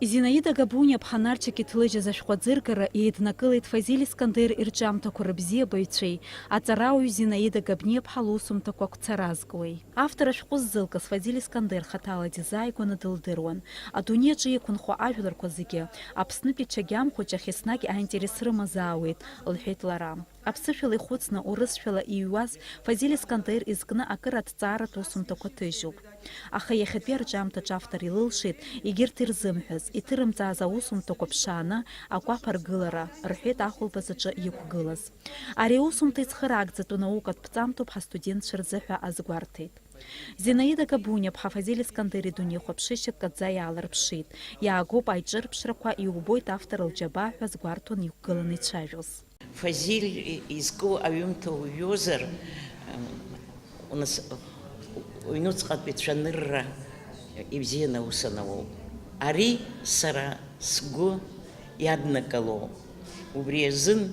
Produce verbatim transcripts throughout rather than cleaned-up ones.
Зинаида Габуниаԥҳа Нарчик иҭлыжьыз ашәҟәы аӡыргара еиднакылеит Фазиль Искандер ирҿиамҭақәа рыбзиабаҩцәеи аҵарауаҩ Зинаида Габниаԥҳа лусумҭақәа агәцаразкуеи. Автор ашәҟәы ззылкыз Фазиль Искандер хаҭала дизааигәаны дылдыруан. Адунеи аҿы иқәынхо ажәларқәа зегьы Аԥснытәи Чагьам хәыҷ ахь еснагь аинтерес рымазаауеит, лҳәеит лара. Аԥсышәала ихәыцны, урысшәала иҩуаз Фазиль Искандер изкны акыр аҭҵааратә усумҭақәа ҭыжьуп. Аха иахьатәи арҿиамҭаҿ автор илылшеит егьырҭ ирзымҳәаз, иҭырымҵааз аусумҭақәа ԥшааны акәаԥ аргылара, рҳәеит ахәылԥаз аҿы иқәгылаз. Ари аусумҭа ицхыраагӡатәу наукатә ԥҵамҭоуп ҳастудентцәа рзы ҳәа азгәарҭеит. Зинаида Габуниаԥҳа Фазиль Искандер идунеихәаԥшышьа ккаӡа иаалырԥшит. Иаагоуп аиҿырԥшрақәа, иубоит автор лџьабаа ҳәа азгәарҭон иқәгыланы ицәажәоз. Фазиль изку аҩымҭа уҩозар, м, унас-, уҩнуҵҟатәи цәанырра ибзианы аус анауоуп. Ари сара сгәы иаднакыло. Убри азын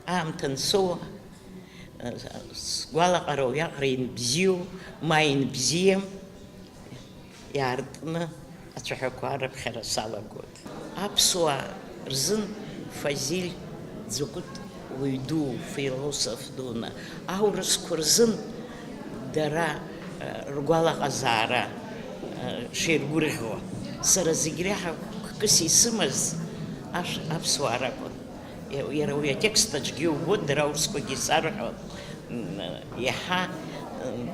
аамҭа ансоуа, сгәалаҟара уиаҟара инбзиоу, ма инбзиам, иаартны ацәаҳәақәа арыԥхьара салагоит. Аԥсуаа рзын Фазиль дзакәытә уаҩ ду, философ дуны, аурысқәа рзын дара, э, ргәалаҟазаара, э, шеиргәырӷьо. Сара зегь реиҳа гәкыс исымаз аш-, аԥсуаа ракәын. Иа-, иара уи атекст аҿгьы иубоит, дара аурысқәагьы исарҳәон, м, иаҳа, м,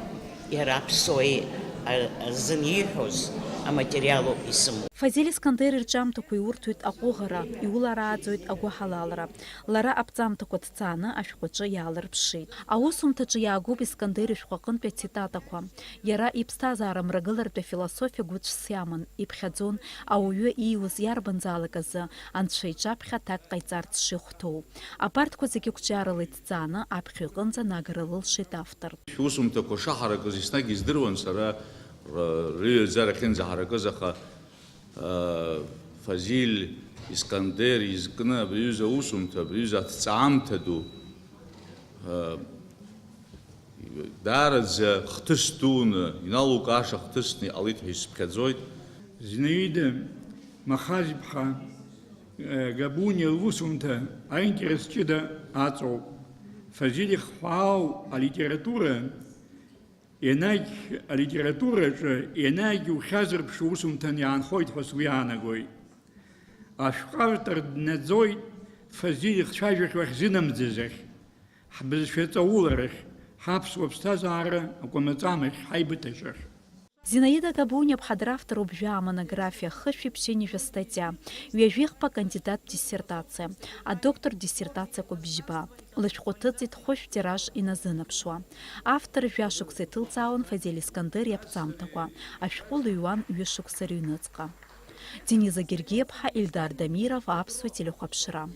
иара аԥсуа и-, а-, азын ииҳәоз аматериалоуп исымоу. Фазиль Искандер ирҿиамҭақәа иурҭоит аҟәыӷара, иуларааӡоит агәыҳалалра. Лара аԥҵамҭақәа дҵааны ашәҟәаҿы иаалырԥшит. Аусумҭаҿы иаагоуп Искандер ишәҟәы аҟынтәи ацитатақәа. Иара иԥсҭазаара мрагыларатәи афилософиа гәыцәс иаман, иԥхьаӡон, ауаҩы ииуз иарбанзаалак азы Анцәа иҿаԥхьа аҭак ҟаиҵарц шихәҭоу. Абарҭқәа зегьы қәҿиарала иҭҵааны аԥхьаҩ иҟынӡа анагара лылшеит автор. Шәусумҭақәа шаҳаракыз еснагь издыруан сара р-, рыҩаӡара ахьынӡаҳаракыз, аха, э, Фазиль Искандер изкны абри аҩыза аусумҭа, абри аҩыза аҭҵаамҭа ду, э, даараӡа хҭыс дуны, иналукааша хҭысны иҟалеит ҳәа исыԥхьаӡоит. Зинаида Махаз-иԥҳа, э, Габуниа лусумҭа аинтерес ҷыда аҵоуп. Фазиль ихҳәаау алитература, енагь алитератураҿы, енагь иухьазырԥшу усумҭан иаанхоит ҳәа сгәы иаанагоит. Ашәҟәы автор днаӡоит Фазиль ихцәажәахьоу ахьзынамӡаз ахь, ҳбызшәа ҵауларахь, ҳаԥсуа ԥсҭазаара акәамаҵамахь, ҳаибыҭаҿахь. Зинаида Габуниаԥҳа дравторуп жәаа-монографиа, хышәи ԥшьынҩажәа статиа, ҩажәихԥа акандидаттә диссертациа, адоктортә диссертациақәа бжьба. Лышәҟәы ҭыҵит хәышә тираж иназынаԥшуа. Автор жәашықәса иҭылҵаауан Фазиль Искандер иаԥҵамҭақәа, ашәҟәы лыҩуан ҩышықәса рыҩныҵҟа. Дениза Гергиаԥҳа, Ельдар Дамиров, Аԥсуа телехәаԥшра.